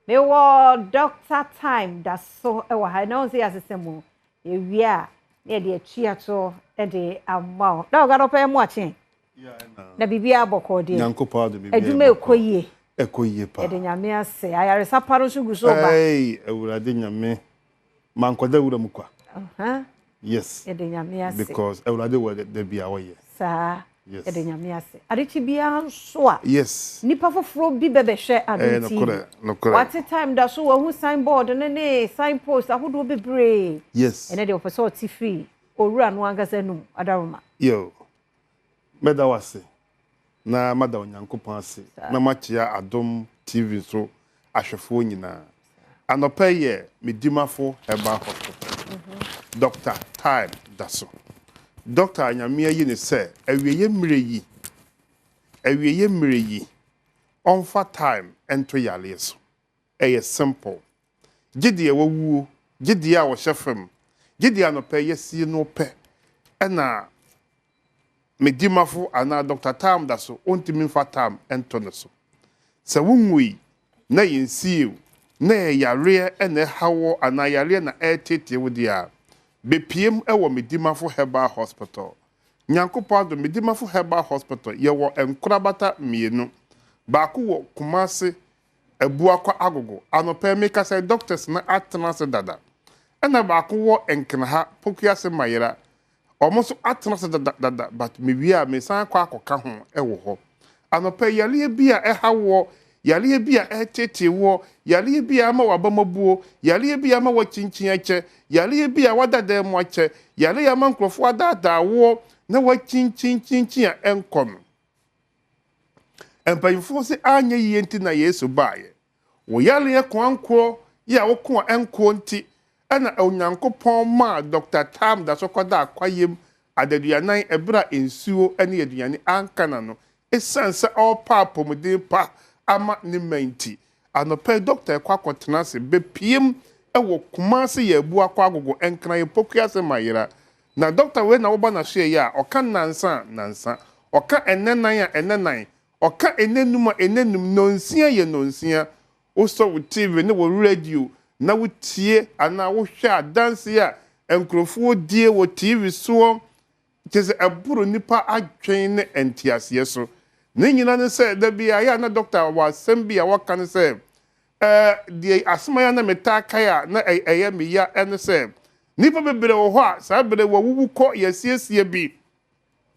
Mewɔ Doctor Time da so wɔ ha. Ɛna wɔn sɛ yɛasesa mu. Yɛwie a, na yɛde akyi ato de ama wo. Na ɔga no ɔpɛ mu akye. Na biribiara bɔkɔɔ deɛ. Nyankopɔn adom biribiara Adwuma ɛkɔ yie. Ɛkɔ yie paa. Yɛde Nyame ase. Ayaresa pa no nso gu so ba. Ei, Awurade Nyame. Mankɔda wura mu kwa. Yes. Yɛde Nyame ase. Because Awurade wɔ da bi a ɔyɛ. Saa. Yes. Yɛde Nyame ase. Adekye biara nso a. Yes. Nipa foforɔ bi bɛbɛhwɛ Adom TV. Nokorɛ, nokorɛ. Wate time da so, wahu sign board no ne sign post ahodoɔ bebree. Yes. Ɛnɛ deɛ ɔpɛ sɛ ɔte firi owura no ankasa anum, Adaroma. Yo. Mɛda wo ase na mada Onyankopɔn ase na makyea Adom TV so ahwɛfoɔ nyinaa. Anɔpa yi yɛ me Dimafo Herbal Hospital. Dɔkta Time da so. Dɔkta a Nyame ayi no sɛ awieɛ mmerɛ yi, awieɛ mmerɛ yi, ɔmfa time nto yareɛ so. Ɛyɛ simple. Gye deɛ wawuo, gye deɛ a ɔhyɛ fam, gye deɛ anɔpa yi yɛasie no pɛ na me dimafo anaa Dɔkta Tam da so, ɔntumi mfa tam nto ne so. Sɛ wonwui na yɛnsiee wo, na ɛyɛ yareɛ na ɛha woɔ anaa yareɛ na ɛreteetee wo deɛ a, bɛpiem wɔ me dimafo Herbal Hospital. Nyankopɔn adom, me dimafo Herbal Hospital, yɛwɔ nkorabata mmienu. Baako wɔ Kumasi, Abuakwa Agogo. Anɔpa yi mekasa yi, doctors no atena ase dada. Ɛna baako wɔ Nkenaha, Pokuase Mayera. Wɔn nso atena ase dada dada but mewie a mesan akɔ akɔka ho wɔ hɔ. Anɔpa yi yareɛ bi a ɛha woɔ, yareɛ bi a ɛreteetee woɔ, yareɛ bi a ama w'abam abuo, yareɛ bi a ama woakyinkyin akyɛ, yareɛ bi a woada dan mu akyɛ, yareɛ a ama nkurɔfoɔ adaadaa woɔ na woakyinkyinkyinkyin a ɛnkɔ no. Mpanyimfoɔ se anyɛ yie nti na Yesu baeɛ. Wo yareɛ koankorɔ yi a woko a ɛnkoɔ nti na Onyankopɔn maa Dɔkta Tam da so kɔdaa kwayem adaduanan ɛberɛ a nsuo ne aduane anka n'ano ɛsiane sɛ ɔrepɛ apɔmuden pa ama ne mma nti. Anɔpa yi dɔkta rekɔ akɔtena ase bɛpiem wɔ Kumase Yɛabu akɔ Agogo Nkran Pokuase Mayera. Na dɔkta wei na woba n'asoɛeɛ a ɔka nnansa a nnansa, ɔka ɛnnɛ nan a ɛnnɛ nan, Ɔka nnanum a nnanum, nnɔnsia yɛ nnɔnsia. Wosɔ wo TV ne wo radio na wotie anaa wohwɛ adanseɛ a nkurɔfoɔ die wɔ TV soɔ, kyerɛ sɛ ɛboro nnipa adwene ne nteaseɛ so. Ne nyinaa ne sɛ, da biara ɛyɛ a na dɔkta wɔ asɛm bi a wɔka ne sɛ, Ɛɛ, deɛ asɛm a ɛyɛ a na metaa kae a na ɛyɛ me ya ne sɛ, nnipa bebree wɔ hɔ a saa berɛ yi wɔawuwu kɔ yɛasiesie bi.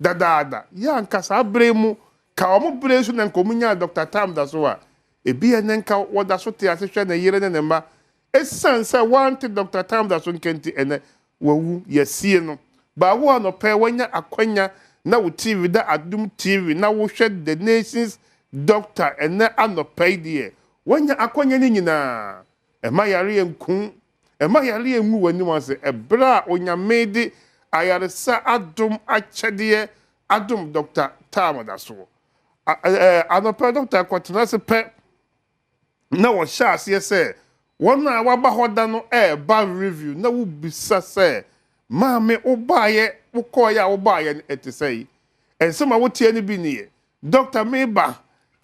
Dadaada, yɛ a nka saa bere yi mu, ka wɔn bere yi so na nka wɔnyaa Dɔkta Tam da so a, ebia ɛnnɛ nka wɔda so te ase hwɛ ne yere ne ne mma. Esiane sɛ wɔante Dɔkta Tam da so nka nti, ɛnnɛ wawu, yɛasie no. But wo anɔpa yi woanya akwanya na wo TV da Adom TV na wohwɛ The Nation's Doctor ɛnnɛ anɔpa yi deɛ, woanya akwanya no nyinaa. Ɛmma yareɛ nku Mma yareɛ ngu w'anim ase ɛberɛ a Onyame de ayaresa adom akyɛdeɛ adom Dɔkta Tam da soɔ. Anɔpa yi dɔkta kɔtena ase pɛ na wɔhyɛ aseɛ sɛ wɔn a wɔaba hɔ da no ɛreba review na wobisa sɛ maame wobaeɛ wokɔeɛ a wobaeɛ no ɛte sɛn? Nsɛm a woteɛ no bi nie. Dɔkta meba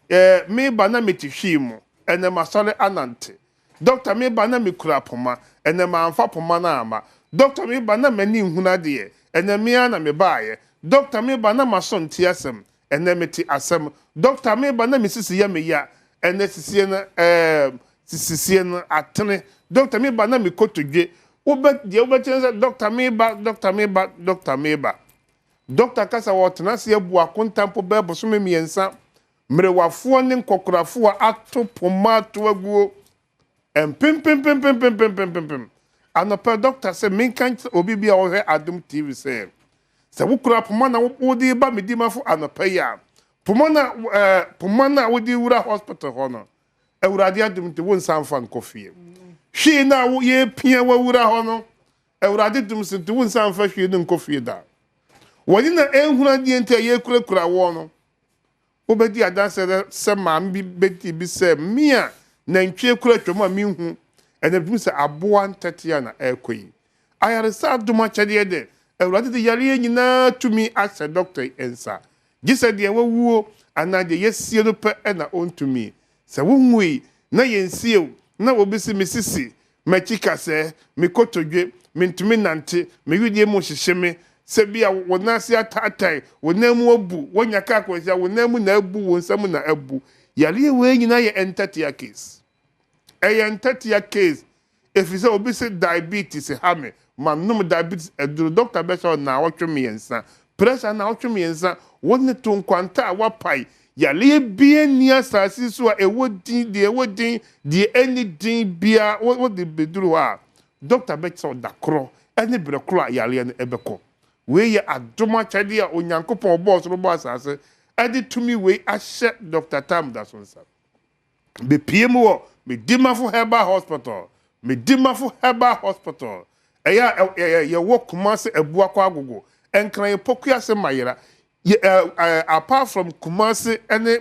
eh, meba na mete hwii mu, ɛnɛ masɔre anante. Dɔkta meba na mekura poma, ɛnɛ mamfa poma no amma. Dɔkta meba na m'ani nhunu adeɛ, ɛnɛ me ara na mebaeɛ. Dɔkta meba na m'aso nte asɛm, ɛnɛ mete asɛm. Dɔkta meba na me sisi yɛ me ya, ɛnɛ sisie no eh, sisie no atene. Dɔkta meba na me kotodwe, wobɛ, deɛ wobɛte ne sɛ dɔkta meba, dɔkta meba, dɔkta meba. Dɔkta ka sɛ wɔtena ase abu akonta mpo bɛyɛ bosome mmiɛnsa. Mmerewafoɔ ne nkɔkorafoɔ ato poma ato aguo mpempempempempempempempem. Anɔpa yi dɔkta sɛ menka nkyerɛ obi bi a ɔhwɛ Adom TV sɛ, sɛ wokura poma na wode reba me dimafo anɔpa yi a, poma no a ɛɛ poma no a wode wura hospital hɔ no, Awurade adom nti wonsan mfa nkɔ fie. Hwee no a yɛrepia wawura hɔ no, Awurade dom so nti, wonsan mfa hwee no nkɔ fie da. W'ani na ɛnhunu adeɛ nti a yɛrekurakura woɔ no. Wobɛdi adanseɛ sɛ maame bi bɛdii bi sɛ me a nantwie kura twam a menhu, ɛnna metumi sɛ aboa ntɛtea na ɛrekɔ yi. Ayaresa adom akyɛdeɛ de, Awurade de yareɛ nyinaa tumi ahyɛ dɔkta yi nsa. Gye sɛ deɛ wawuo anaa deɛ yɛasie no pɛ na ɔntumi. Sɛ wonwui na yɛnsie wo, Na obi se, Me sisi, m'akyi kasɛɛ, me kotodwe, mintumi nnante, me wedeɛ mu hyehye me. Sɛ bi a wo nan ase ataatae, wo nan mu abu, woanya kaa akwanhyia, wo nan mu na abu, wo nsa mu na abu. Yareɛ wei nyinaa yɛ ntatea case. Ɛyɛ ntatea case Efisɛ obi se diabetes ha me, manom diabetes aduro, dɔkta bɛhyɛ wo naawɔtwe mmiɛnsa, pressure naawɔtwe mmiɛnsa, wo ne to nkwanta a woapae, yareɛ biara nni asase yi so a ɛwɔ din, deɛ ɛwɔ din, deɛ ɛnni din biara, wo wode bɛduru hɔ a, dɔkta bɛkyerɛ wo da korɔ ne berɛ korɔ a yareɛ no bɛkɔ. Wei yɛ adom akyɛdeɛ a Onyankopɔn a ɔbɔɔ soro bɔɔ asase de tumi wei ahyɛ Dɔkta Tam Daso nsa. Mepue mu wɔ Medimafo Herbal Hospital, Medimafo Herbal Hospital, ɛyɛ a yɛwɔ Kumasi Abuakɔ Agogo, Nkran Pokuase Mayera. Yɛ ɛ ɛ apart from Kumasi ne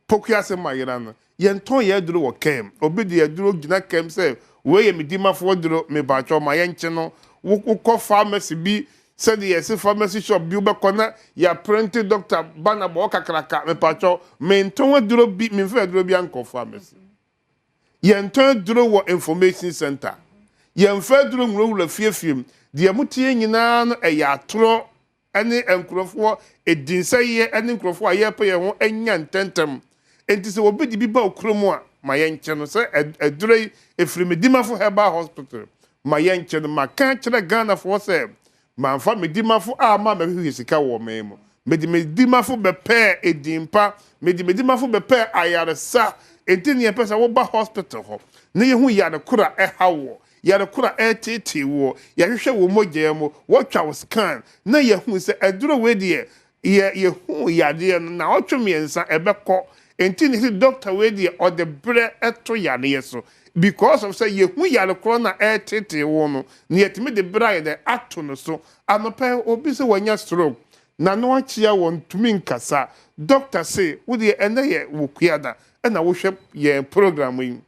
Pokuase Mayera no, yɛntɔn yɛn aduro wɔ Kɛm. Obi de aduro gyina Kɛm sɛ wei yɛ Medimafo aduro, mepakyɛw ma yɛnkye no. Wokɔ pharmacy bi Sɛdeɛ yɛse pharmacy shop bi wobɛkɔ na yɛaprente doctor banner bɔ hɔ kakraka, mepakyɛw, mentɔn aduro bi, memfa aduro bi ankɔ pharmacy. Yɛntɔn aduro wɔ information center. Yɛmfa aduro nwurawura fiefie mu. Deɛ moteɛ nyinaa no ɛyɛ atorɔ ne nkurɔfoɔ edinsɛeɛ ne nkurɔfoɔ a yɛrepɛ yɛn ho anya ntɛntɛm. Enti sɛ obi de bi ba wo kurom a, ma yɛnkyɛ no. Sɛ aduro yi, ɛfiri Medimafo Herbal Hospital, ma yɛnkyɛ no. Maka akyerɛ Ghanafoɔ sɛ, mamfa Medimafo amma ammɛhwehwɛ sika wɔ ɔman mu. Mede Medimafo bɛpɛɛ edin pa. Mede Medimafo bɛpɛɛ ayaresa. Enti nea yɛpɛ sɛ woba hospital hɔ na yɛhu yare koro a ɛhaw woɔ, yare koro a ɛreteetee woɔ, yɛahwehwɛ wo mogya mu, wɔatwa wo scan, na yɛahu sɛ aduro wei deɛ, Yɛ yɛhuu yadeɛ no naawɔtwe mmiɛnsa ɛbɛkɔ nti na yɛse doctor wei deɛ ɔde berɛ to yadeɛ so because of sɛ yɛhu yare korɔ no a ɛretetee wo no na yɛtumi de berɛ ayɛ dɛn ato no so. Anɔpa yi obi sɛ wanya stroke n'ano akyea wɔntumi nkasa doctor se wo deɛ ɛnɛ yɛ Wukuada ɛna wohwɛ yɛn program yi.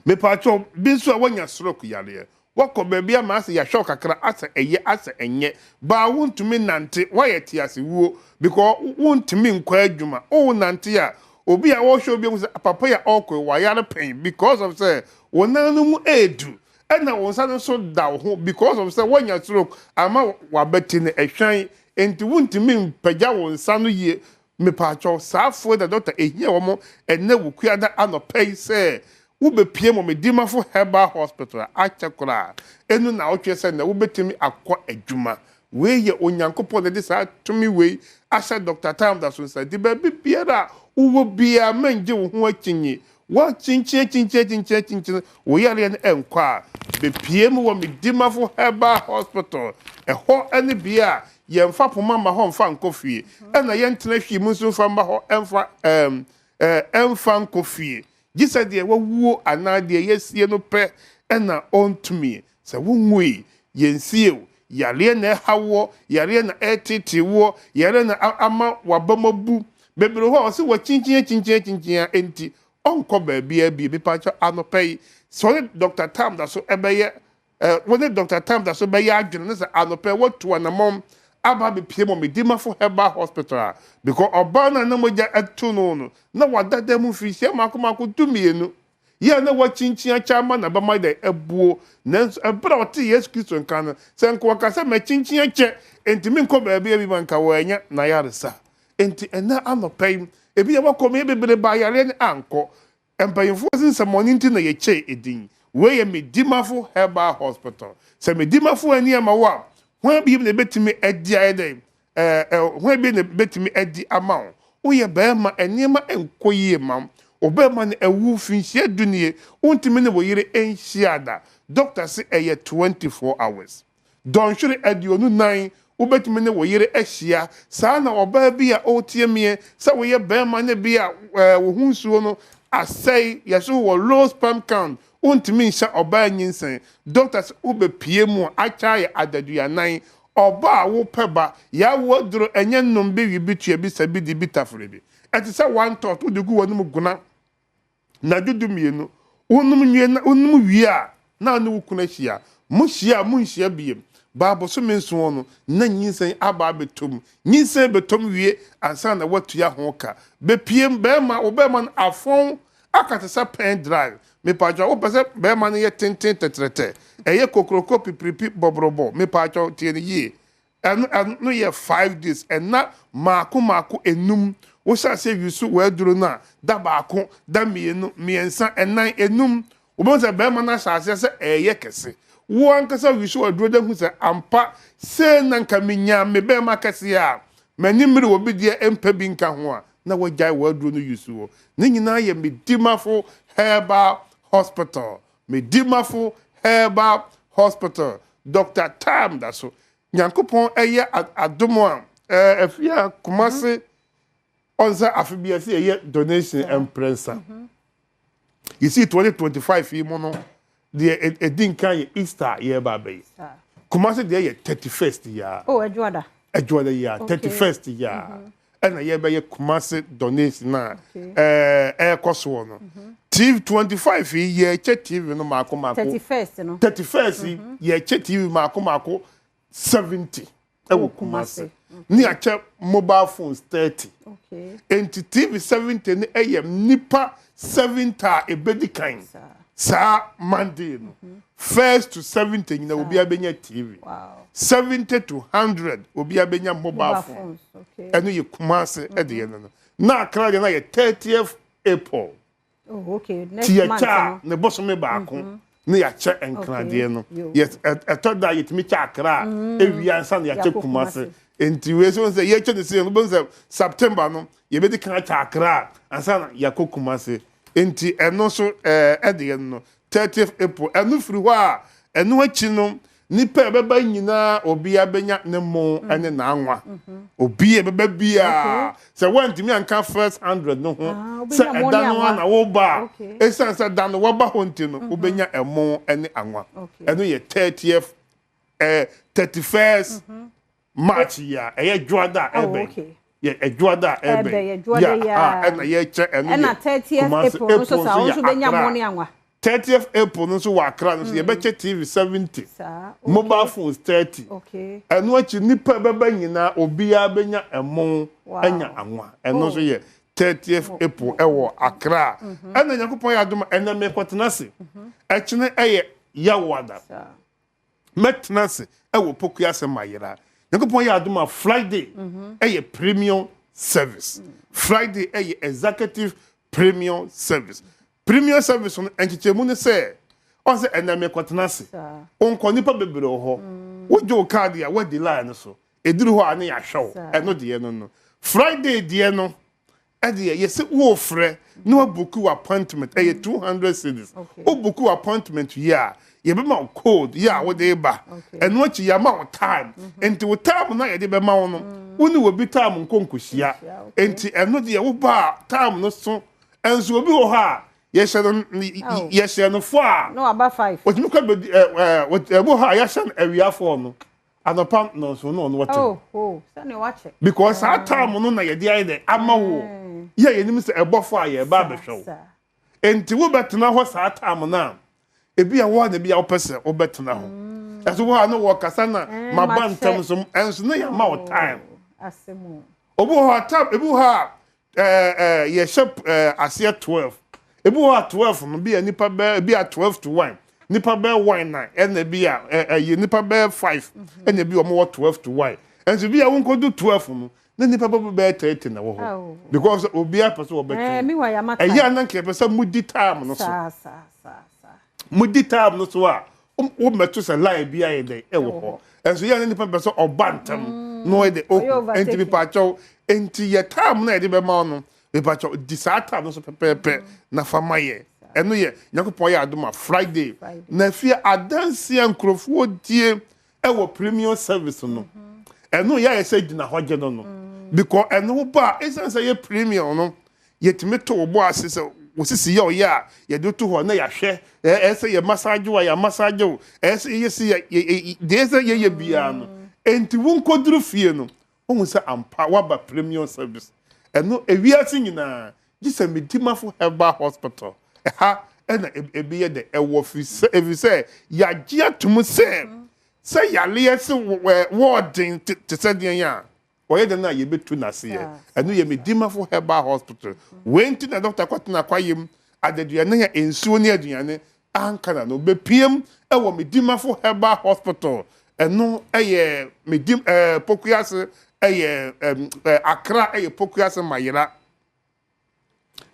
Mepaakyɛw, bi nso a woanya stroke yareɛ, woakɔ baabi ama asɛ yɛahwɛ wo kakra asɛ ɛyɛ asɛ ɛnyɛ, baa wontumi nnante, woayɛ teasewuo because wontumi nkɔ adwuma, wonante a obi a ɔrehwɛ wo bi ahu sɛ papa yi a ɔrekɔ yi wayare pɛn because of sɛ wo nan no mu ɛredu ɛna wo nsa no nso da wo ho because of sɛ woanya stroke ama w'abati no ɛhwan nti wontumi mpagya wo nsa no yie. Mepaakyɛw, saa foe na dɔkta ehia wɔn ɛnnɛ Wukuada anɔpa yi sɛ wobepue mo Medimafo Herbal Hospital a akyɛ koraa enu naawɔtwe sɛ nnɛ wobetumi akɔ adwuma. Wei yɛ Onyankopɔn na ɛde saa tumi wei ahyɛ Dɔkta Tamda so nsa nti baabi biara a wowɔ biara mɛngye wo ho akyinnye. Woakyinkyin akyinkyin akyinkyin akyinkyin wo yareɛ no ɛnkɔ a, bepue mu wɔ Medimafo Herbal Hospital. Ɛhɔ ne bea a yɛmfa poma mma hɔ mfa nkɔ fie, ɛna yɛntena hwii mu nso mfa mma hɔ mfa ɛɛm ɛɛ mfa nkɔ fie. Gye sɛ deɛ wawuo anaa deɛ yɛasie no pɛ na ɔntumi. Sɛ wonwui, yɛnsie wo. Yareɛ na ɛha woɔ, yareɛ na ɛreteetee woɔ, yareɛ na ama w'abam abu. Bebree wɔ hɔ a wɔse wɔakyinkyin akyinkyin akyinkyin ara enti ɔnkɔ baabiara bio. Mepakyɛw, anɔpa yi, sɛ wo ne Dɔkta Tam da so bɛyɛ eh, wo ne Dɔkta Tam da so bɛyɛ adwene ne sɛ anɔpa yi woatu anamɔn aba abɛpue mu Medimafo Herbal Hospital a, because ɔbaa no a na mogya atu no no, na wada dan mu mfirihyia mmaako mmaako 12. Yɛ a na wakyinkyin akyɛ ama n'abam ayɛ dɛn? Abuo. Nanso ɛberɛ a ɔtee Yesu Kristo nka no, sɛ anka ɔka sɛ, Makyinkyin akyɛ, enti menkɔ baabiara bio, anka wannya n'ayaresa. Enti ɛnnɛ anɔpa yi, ebia woakɔ mmeae bebree baa yareɛ no ankɔ. Mpanyimfoɔ se nsɛmmɔne nti na yɛkyɛɛ edin. Wei yɛ Medimafo Herbal Hospital. Sɛ Medimafo anni amma wo a, hwan bio na ɛbɛtumi adi ayɛ dɛn? Ɛɛ, hwan bio na ebetumi adi ama wo? Woyɛ barima, nneɛma nkɔ yie mma wo. Wo barima no awu mfinhyia du nie, wontumi ne wo yere nhyia da. Dɔkta se ɛyɛ 24 hours. Dɔnhwere 24 wobetumi ne wo yere ahyia. Saa na ɔbaa bi a ɔretie me sɛ woyɛ barima no bi a wo ho nsuo no asɛe, yɛse wowɔ low sperm count, wontumi nhyɛ ɔbaa nyinsɛn. Dɔkta se wobepue mu a akyɛ ayɛ adaduanan. Ɔba a wopɛ ba, yaw aduro, ɛnyɛ nom bi, wi bi, tua bi, sa bi, di bi, tafere bi. Ɛte sɛ one thought, wode gu w'anom guna anadwo 12. Wonom nwie na wonom wie a, na wo ne wo kunu ahyia. Mohyia a, monhyia biem. Baa bosome nson no, na nyinsɛn aba abɛtɔ mu. Nyinsɛn bɛtɔ mu wie ansa na woatua ho ka. Bɛpiem, bɛrima, wo bɛrima no afɔn aka te sɛ pen drive. Mepaakyɛw, wopɛ sɛ bɛrima no yɛ tenten tɛtrɛtɛ, ɛyɛ kokroko pipiripi bɔborɔbɔ, mepaakyɛw tie no yie. Ɛno ɛno yɛ 5 days, ɛna maako maako enum. Wohyɛ aseɛ use w'aduro no a, da baako, da mmienu, mmiɛnsa, ɛnan, enum, wobɛhu sɛ bɛrima no ahyɛ aseɛ sɛ ɛyɛ kɛse. Wo ankasa use w'aduro de hu sɛ ampa sei na nka menya me bɛrima kɛseɛ a m'ani mmere wɔ bi deɛ mpɛ bi nka ho a, na wagyae w'aduro no use wɔ. Ne nyinaa yɛ Medimafo Herbal Hospital. Medimafo Herbal Hospital, Dr Time da so. Nyankopɔn ɛyɛ adom a afia Kumase ɔn sɛ afe bi ɛsɛ yɛyɛ donation mprɛnsa. Yɛsii 2025 yi mu no deɛ, ɛdi nkan yɛ Easter a yɛreba abɛyɛ. Kumase deɛ yɛ 31st yi a. Oh, Adwoada. Adwoada yi a, 31st yi a ɛna yɛbɛyɛ Kumase donation a ɛɛkɔ soɔ no. TV 25 yi, yɛkyɛ TV no maako maako. 31st no. 31st yi, yɛkyɛ TV maako maako 70 ɛwɔ Kumase ne yɛakyɛ mobile phones 30. Nti TV 70 no ɛyɛ nipa 70 a ebedi kan saa Monday no. First to 70 nyina, obiara bɛnya TV. 70 to 100, obiara bɛnya mobile phone. Ɛno yɛ Kumase ɛde yɛ no. Na Accra deɛ no yɛ 30th April. Oh, okay. Next ti month yɛkyɛ a no. Ne bɔsɔme baako ne yɛakyɛ nkradeɛ no. Ɛtɔ da a yɛtumi kyɛ Accra a ewia ansa na yɛakyɛ Yɛakɔ Kumase. Nti wei so sɛ yɛkyɛ ne se no, wobɛhu sɛ September no yɛbɛdi kan akyɛ Accra ansa na yɛakɔ Kumase. Nti ɛno nso ɛde yɛ no 30th April. Ɛno firi hɔ a, ɛno akyi no, nipa a ɛbɛba nyinaa, obiara bɛnya ne mo ne n'anwa. Obi a ɛbɛba biara, sɛ woantumi anka first 100 no ho Ah, sɛ wobɛnya mo ɛda ne no anwa. a na woba a, ɛsiane sɛ da no wɔba hɔ nti no, wobɛnya ɛmo ne anwa. Ɛno yɛ 30th, 31st March yi a ɛyɛ dwoada a Oh, ɛbɛn. Yɛ ɛdwoada a ɛbɛn, ɛbɛn yɛ dwoada yɛ yi a a. ɛna yɛkyɛ ɛno. Ɛna Yɛ 30th Kumasi. April no nso saa, wo yɛ nso bɛnya Accra. mo ne anwa. 30th April no nso wɔ Accra no nso, yɛbɛkyɛ TV 70, mobile phones 30. Ɛno akyi, nipa bɛba nyinaa, obiara bɛnya ɛmo anya anwa. Ɛno nso yɛ 30th April ɛwɔ Accra. Ɛna Nyankopɔn yɛ adom a, ɛnɛ mekɔtena ase, ɛkyene ɛyɛ Yawoada, mɛtena ase ɛwɔ Pokuase Mayera. Nyankopɔn yɛ adom a, Friday ɛyɛ premium service. Friday ɛyɛ executive premium service. Premium service no nkyekyɛmu ne sɛ ɔn sɛ ɛnɛ mekɔtena ase, nkɔ nipa bebree wɔ hɔ, wogye wo kaadi a wadi line no so, eduru hɔ a ne yɛahwɛ wo. Ɛno deɛ no, Friday deɛ no ɛdeɛ yɛsɛ wɔɔfrɛ na wabook wo appointment, ɛyɛ 200 cedis. Wobook wo appointment yi a, yɛbɛma wo code yi a wode ba. Ɛno akyi yɛama wo time. Nti wo time no a yɛde bɛma wo no, wo ne obi time nkɔ nkɔhyia. Nti ɛno deɛ, woba a time no so. Ɛnso obi wɔ hɔ a yɛhyɛ no yɛhyɛ no fo a Na waba 5. Wɔtumi kɔ bɛdi ɛ ɛ ɛbi wɔ hɔ a yɛahyɛ no awiafoɔ no anɔpa nɔnso na ɔno wɔte. Oh, sɛnea wakyɛ. Because saa time no na yɛde ayɛ dɛ ama wo yɛ, yɛnim sɛ ɛbɔfo a yɛba abɛhwɛ wo. Nti wobɛtena hɔ saa time no a, ebi a wɔn na ebi a wopɛ sɛ wobɛtena hɔ. Ɛso wɔ hɔ a na wɔkasa na maba makyɛ. Ntɛm so ɛnso na yɛama wo time. Asɛm o. Obi wɔ hɔ a time, ebi wɔ hɔ a ɛɛ ɛɛ yɛhyɛ aseɛ 12, ebi wɔ hɔ a 12 no bi a nipa bɛɛ, ebi a 12 to 1, nipa bɛɛ 1 na ɛna ebi a ɛyɛ nipa bɛɛ 5, ɛna ebi wɔn wɔ 12 to 1. Ɛnso bi a wɔnkɔdu 12 no na nipa bɛɛ 30 na ɛwɔ hɔ because obiara pɛ sɛ wɔbɛtwɛn. Meanwhile, yɛama time. Ɛyɛ anan kɛ pɛ sɛ mudi time no so. Saa saa saa saa. Mudi time no so a, wommɛto sɛ line bi ayɛ dɛ ɛwɔ hɔ. Ɛnso yɛ ne nipa pɛ sɛ ɔba ntɛm na ɔyɛ dɛ Ɔyɛ ohu. Nti overtaking. mipakyɛw, nti yɛ time no a yɛde bɛma wo no, mipakyɛw, di saa time no so pɛpɛɛpɛ na fa ma yɛ. Ɛno yɛ Nyankopɔn yɛ adom a, Friday. Friday. Na afie adanseɛ nkurɔfoɔ die ɛwɔ premium service no, ɛno yɛ ayɛ sɛ gyina hɔ gye no, because ɛno wo ba a, ɛsiane sɛ yɛ premium no, yɛtumi to wo bɔ ase sɛ wo sisi yɛ ɔyɛ a, yɛde to hɔ na yɛahwɛ. Ɛyɛ sɛ yɛ massage wo a, yɛ massage wo. Ɛyɛ sɛ yɛyɛ si yɛ yɛ deɛ ɛsɛ yɛyɛ biara no. Enti wo nkɔduru fie no, wohu sɛ ampa woaba premium service. Ɛno ewiase nyinaa gye sɛ Medimafo Herbal Hospital ɛha ɛna ebi yɛ dɛ ɛwɔ fi sɛ efi sɛ yɛagye atom sɛ yaleɛ sɛ wɔɔden te sɛ deɛn a wɔyɛ dɛn a yɛbɛtu n'aseɛ. Ɛno yɛ Medimafo Herbal Hospital. Wei nti na dɔkta kɔtena kwayem. adaduanan a nsuo ne aduane anka n'ano. Bɛpiam wɔ Medimafo Herbal Hospital, ɛno yɛ Medim ɛɛ Pokuase ɛyɛ ɛɛ Accra ɛyɛ Pokuase Mayera.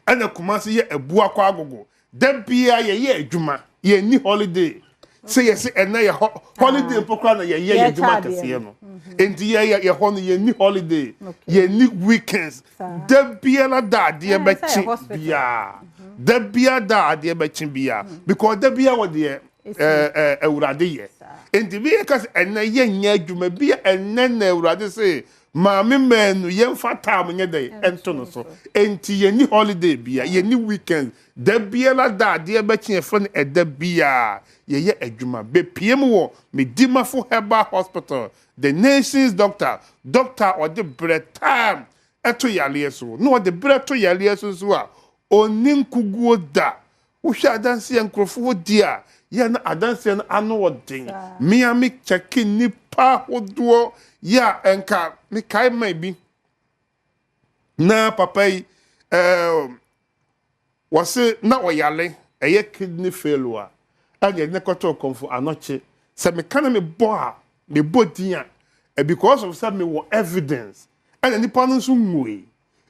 Ɛna Kumasi yɛ Abuakɔ Agogo. Da biara yɛyɛ adwuma, yɛnni holiday. Sɛ yɛse ɛnɛ yɛ holiday mpo koraa na yɛyɛ yɛ adwuma kɛseɛ no. Enti yɛyɛ yɛ hɔ no yɛnni holiday, yɛnni weekends. Da biara da adeɛ bɛkye biara. Da biara da adeɛ bɛkye biara. Because da biara wɔ deɛ Awurade yɛ. Enti bi yɛka sɛ ɛnɛ yɛnyɛ adwuma bi a ɛnɛ na Awurade se Maame Manu, yɛmfa time nyɛ dɛn nto no so. Enti yɛnni holiday bia, yɛnni weekend. Da biara da adeɛ bɛkye yɛfrɛ no ɛda biara yɛyɛ adwuma. Bɛpue mu wɔ Medimafo Herbal Hospital, the nation's doctor, doctor a ɔde berɛ, time, to yareɛ so. Na ɔde berɛ to yareɛ so nso a, ɔnni nkuguo da. Wohwɛ adanse a nkurɔfo di a, yɛ a na adanseɛ no ano wɔ den. Me a me kyɛke nnipa ahodoɔ yɛ a nka mekae man bi na papa yi ɛɛ wɔse na ɔyale ɛyɛ kidney failure ɛna yɛde no kɔtoo kɔmfo anɔkye sɛ meka na mebɔ a mebɔ din a because of sɛ mewɔ evidence ɛna nipa no nso nwui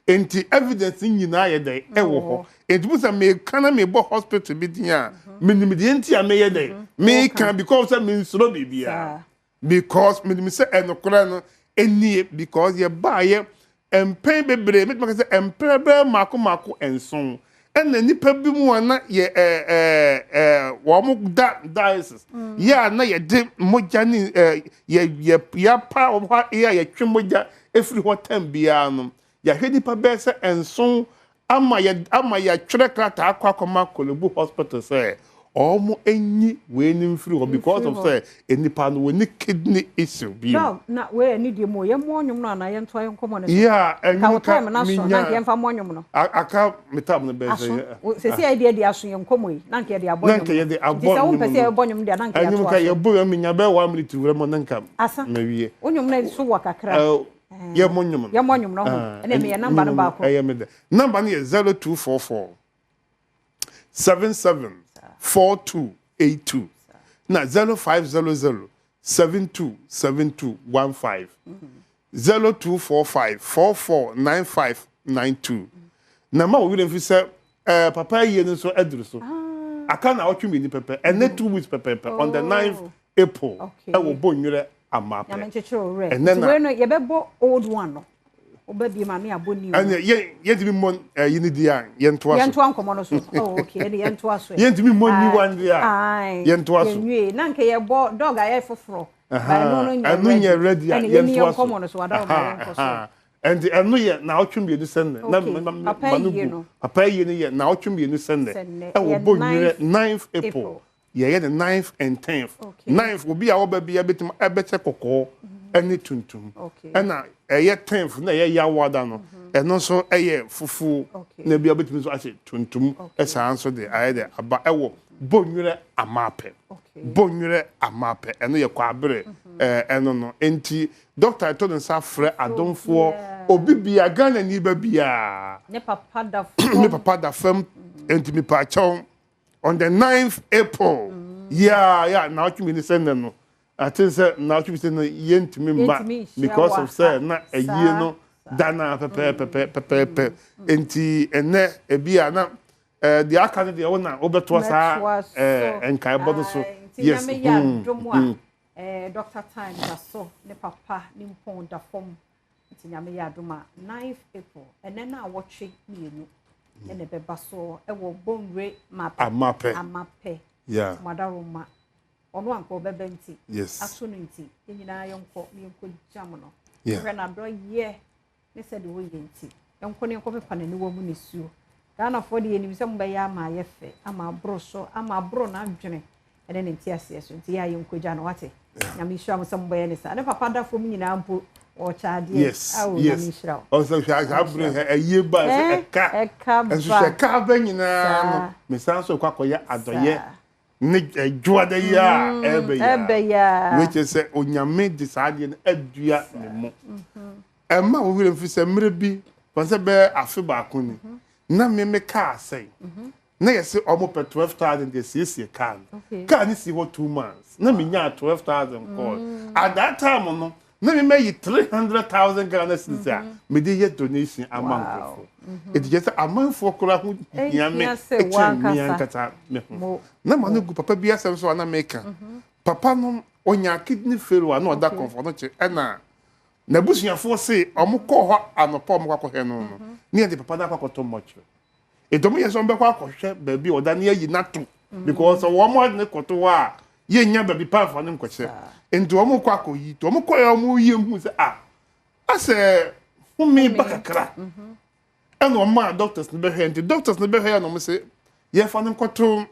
Enti evidence no nyinaa yɛ dɛn? Ɛwɔ hɔ. Enti mo sɛ meka na mebɔ hospital bi din a, menim deɛ nti a meyɛ dɛn? Meka because sɛ mensuro biribiara. Because menim sɛ ɛnokorɛ no nie because yɛbaayɛ mpɛn bebree, mɛtumi aka sɛ mprɛ bɛyɛ mmaako mmaako nson ɛna nnipa bi mu a na yɛ ɛɛ ɛɛ ɛɛ wɔn da dialysis yɛ a na yɛde mogya ne ɛɛ yɛ yɛ yɛapa wɔn hɔ yɛ a yɛtwe mogya efiri hɔ tɛm biara no yɛahwɛ nnipa bɛyɛ sɛ nson ama yɛ ama yɛatwerɛ krataa akɔ akɔma Korle-Bu hospital sɛ wɔn nyi wei no mfiri hɔ because of sɛ nnipa no wɔnni kidney issue bio. Dog, na wei ɛne deɛ mu o, yɛmmɔ nnwom no anaa yɛntoa yɛn nkɔmmɔ no so? Yeah, Ka ɛnwom wo ka time no aso na menya anka yɛmfa mmɔ nnwom no. aka me time no bɛyɛ Aso, sɛ wo seesei a yɛde adi aso yɛn nkɔmmɔ yi, na anka yɛde abɔ na nnwom anka no. yɛde Nti abɔ sɛ wompɛ nnwom sɛ no. yɛbɛbɔ nnwom deɛ a na anka Ɛnwom yɛatoa ka so. yɛbɔ wie a menya bɛyɛ one minute wura mu na anka Asa, mawie. wo nnwom no so wɔ kakra. Ɛɛ, yɛmmɔ nnwom no. Yɛmmɔ nnwom no ho. Ah, Ɛnna meyɛ number no nnwom no baako. ɛyɛ me dɛ. Number no yɛ 0244 77 4282 na 0500 72 72 15 0245 44 95 92 na ma wo werɛ mfi sɛ eh, papa ayie no nso aduru so aka na ɔtwe mmienu pɛpɛ ɛnɛ 2 weeks pɛpɛpɛ on the 9th April ɛwɔ Bonwerɛ Amapɛ Nyame nkyekyere wo werɛ. Ɛnɛ Nti na wei no yɛbɛbɔ old one no. Woba bi ma me abɔ new. Ɛnɛ yɛn yɛntumi mmɔ ɛyi ne di a yɛntoa so. Yɛntoa nkɔmɔ no so. Oh okay, ɛnɛ yɛntoa so. Yɛntumi mmɔ new one di a yɛntoa so. Yɛnwie na nka yɛbɔ dog ayɛ foforɔ. Ɛno ɛno nyɛ ready a ɛnɛ yɛni yɛntoa so. nkɔmɔ no so wada wɔn yɛnkɔ so. Ɛnti ɛno yɛ naawɔtwe mmienu sɛnnɛ na ma ma no gu papa yie no yɛ naawɔtwe mmienu sɛnnɛ ɛwɔ Bonwire 9th April. Yɛyɛ no ninth and tenth. Ninth, obi a ɔba biara bɛtumi ɛbɛkyɛ kɔkɔɔ ɛne tuntum. Ɛna ɛyɛ tenth na ɛyɛ yawada no, ɛno nso ɛyɛ fufuo na ebi a wobɛtumi nso ahyɛ tuntum saa nso de ayɛ dɛ aba ɛwɔ Bonwerɛ Amapɛ. Bonwerɛ Amapɛ, ɛno yɛ Kwaabere ɛno no. Enti dɔkta ɛto ne nsa frɛ adomfoɔ, obi biara, Ghanani ba biara. Ne papa da fam. Ne papa da fam, enti mepaakyɛw. on the ninth April yeah yeah naawɔtwe mmienu sɛ nnɛ no I think sɛ naawɔtwe mmienu sɛ nnɛ yɛntumi mma because of sɛ na ayie no da no ara pɛpɛɛpɛ pɛpɛɛpɛ nti ɛnnɛ ebi a na ɛɛ deɛ aka no deɛ wo na wobɛtoa saa ɛɛ nkaebɔ no so yes nti nyame yɛ adom a ɛɛ Dr. Time da so ne papa ne mpɔn da fam. Nti Nyame yɛ adom a 9th April ɛnɛ naawɔtwe mmienu ɛna ɛbɛba so ɛwɔ Bonwire Mapɛ Amapɛ Amapɛ yeah Mwadaroma ɔno anka ɔbɛba nti yes ato no nti yɛn nyinaa yɛnkɔ na yɛnkɔ gyam no yeah hwɛ n'adɔyɛ ne sɛdeɛ ɔyɛ nti yɛnkɔ na yɛnkɔ pepa n'aniwa mu nisuo Ghanafoɔ deɛ yɛnim sɛ mobɛyɛ ama ayɛ fɛ ama aboro so ama aboro n'adwene ɛne ne nteaseɛ so nti yɛ a yɛnkɔgya no wate nyame nhyira mo sɛ mobɛyɛ ne saa ne papa da fam nyinaa mpo ɔkyɛ adeɛ yes awo yes nyame nhyira wo ɔsɛ hwɛ saa bere hɛ ɛyie ba sɛ Eh, ɛka ɛka ba nso hwɛ ka bɛ nyinaa no Saa. mesan so kɔ akɔyɛ adɔyɛ Saa. ne ɛdwoada yi a ɛbɛ yi a ɛbɛ yi a. wei kyerɛ sɛ onyame de saa adeɛ no adua ne mu ɛma wo werɛ mfi sɛ mmerɛ bi wɔn sɛ bɛyɛ afe baako ni na me me kaa sɛe. Na yɛse ɔmo pɛ 12,000 de asiesie car no. Car no si hɔ 2 months na menyaa 12,000 kɔɔ. At that time no, na memayi 300,000 Ghana cedis a mede yɛ donation ama nkurɔfoɔ. Enti kyerɛ sɛ amanfoɔ koraa ho hia me Ɛhia sɛ kyɛn me wankasa. ankasa me ho. Mo. Na ma no gu papa bi asɛm so a na meka. Papa no ɔnya kidney failure a na ɔda Komfo Anokye, ɛna n'abusuafoɔ se ɔmo kɔɔ hɔ anɔpa, ɔmo kɔ akɔhwɛ no, ne yɛde papa no akɔ akɔtɔ mortuary. Nti ɔmo yɛ sɛ ɔmo bɛkɔ akɔhwɛ baabi a ɔda ne ayi n'ato, because wɔn ade ne kɔto hɔ a, yɛnya baabi pa nfa ne nkɔhyɛ. Nti wɔn kɔ akɔyi, nti wɔn kɔ yɛ, wɔn yie hu sɛ ah, asɛ home ba kakra, ɛna wɔn a doctors no bɛhwɛ. Nti doctors no bɛhwɛ yɛ na wɔn sɛ yɛfa no nkɔto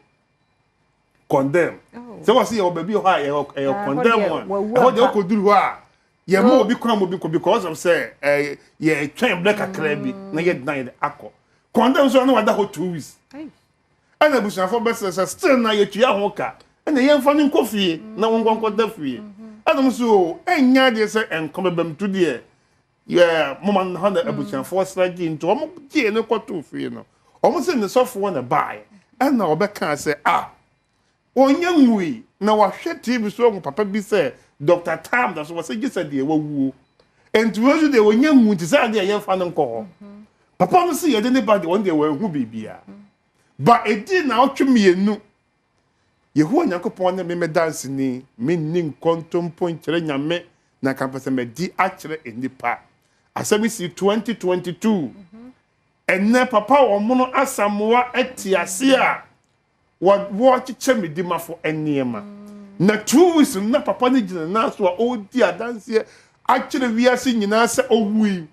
condemn. Sɛ wɔsi yɛ wɔ baabi hɔ a yɛ ɛyɛ Ah, condemn ɛhɔ a deɛ wawu ɛhɔ deɛ ampa. ɔkɔduru hɔ a, yɛ ma obi kwan ma obi nkɔ, because of sɛ yɛ twɛn brɛ kakra bi na yɛ dan yɛ de akɔ condemn so, na wada hɔ 2 weeks. Ɛna abusuafoɔ bɛsɛ sɛ still na yɛtua ho ka, ɛna yɛmfa no nkɔ fie na wɔn nkɔ nkɔda fie. Ɛna mo so ɛnya adeɛ sɛ nkɔ bɛbɛm deɛ yɛ moma no hɔ na abusuafoɔ sra gye. Nti wɔn gye no kɔtoo fie no, wɔn sɛ ne sɔfoɔ na baeɛ, ɛna ɔbɛka sɛ ah, ɔnyɛ nwui na wahwɛ TV so ɔho papa bi sɛ Dr. Tam da so wɔ sɛ gye sɛ deɛ wawuo. Nti wɔn nso deɛ wɔnyɛ nwu, nti sɛ adeɛ yɛmfa no nkɔ hɔ. Papa no sɛ yɛde ne ba deɛ, wɔn deɛ wɔahu biribiara ba. Edi na ɔtwe 2, Yehowa Nyankopɔn ne me danseni, menni nkontompo nkyerɛ Nyame na nka mpɛ sɛ madi akyerɛ nnipa. Asɛm yi si 2022. Ɛnɛ papa wɔn no Asamoa te ase a wɔkyekyɛ me dimafo nneɛma. Na 2 weeks no, na papa no gyina nan so a ɔredi adanseɛ akyerɛ wiase nyinaa sɛ ɔwui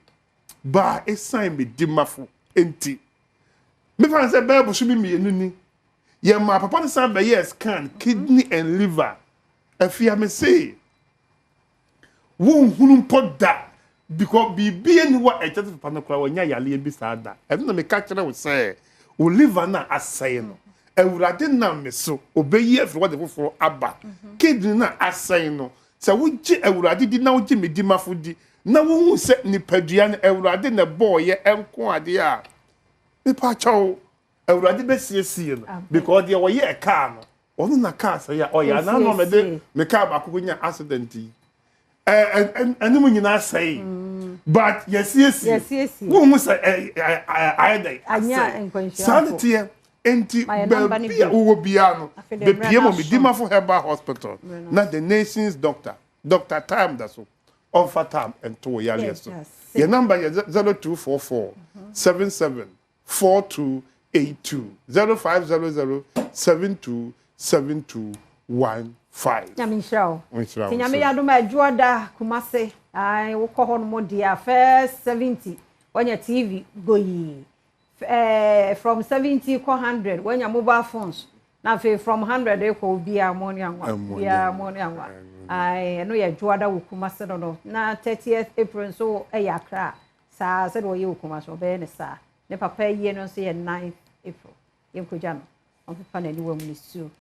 baa esan me dimafo. Nti mefa sɛ bɛɛ boso 2 ni, yɛmaa papa no san bɛyɛ scan, kidney and liver. Afia, me se wonhunu mpo da, because biribi ani wɔ ɛkyɛ sɛ papa no koraa wɔnya yareɛ bi saa da. Ɛno na meka kyerɛ wo sɛ wo liver no a asɛe no, Awurade nam me so obɛyi afiri hɔ de foforɔ aba. Kidney no a asɛe no, sɛ wogye Awurade di na wogye me dimafo di na wohu sɛ nipadua no Awurade na ɛbɔɔyɛ ɛnko adeɛ a, mepa kyɛw, Awurade bɛsiesie no, because deɛ wɔyɛɛ kaa no, ɔno na kaa sɛ yɛ ɔyɛ anaa na ɔmɛde me kaa baako ko nya accident yi, ɛ ɛnum nyinaa sɛe, but yɛsiesie. Yɛsiesie. Wohu sɛ ɛ ɛ ɛ ayɛ dɛ Anya asɛe. nkwanhyia Saa ne mpo. teɛ. Nti Ma yɛ number no baabi a bio. wowɔ biara no, Afei deɛ mmerɛ bepie no mu aso. Medimafo Herbal Hospital Mmerɛ no na the nation's doctor, Dr. Time da so, ɔmfa time nto wɔ yareɛ so. Yɛda ase. Yɛ number yɛ 0244 77 4282, 0500 72 72 15. Nyame nhyira wo. Nhyira Nti wo Nyame so. yɛ adom a, Adwoada Kumase, ai, wokɔ hɔ nom deɛ a, first 70 wanya TV goyi, from 70 kɔ 100 wanya mobile phones, na afei from 100 kɔ obiara mo ne anwa. Ɛmo ne obiara anwa. Mo ne anwa. Ai, ɛno yɛ Adwoada wɔ Kumase no, na 30th April nso ɛyɛ Accra saa. Sɛdeɛ ɔyɛ wɔ Kumase, ɔbɛyɛ ne saa. Ne papa yie no nso yɛ 9th April. Yɛnkɔgya no, ɔmpepa n'aniwa mu ne suo.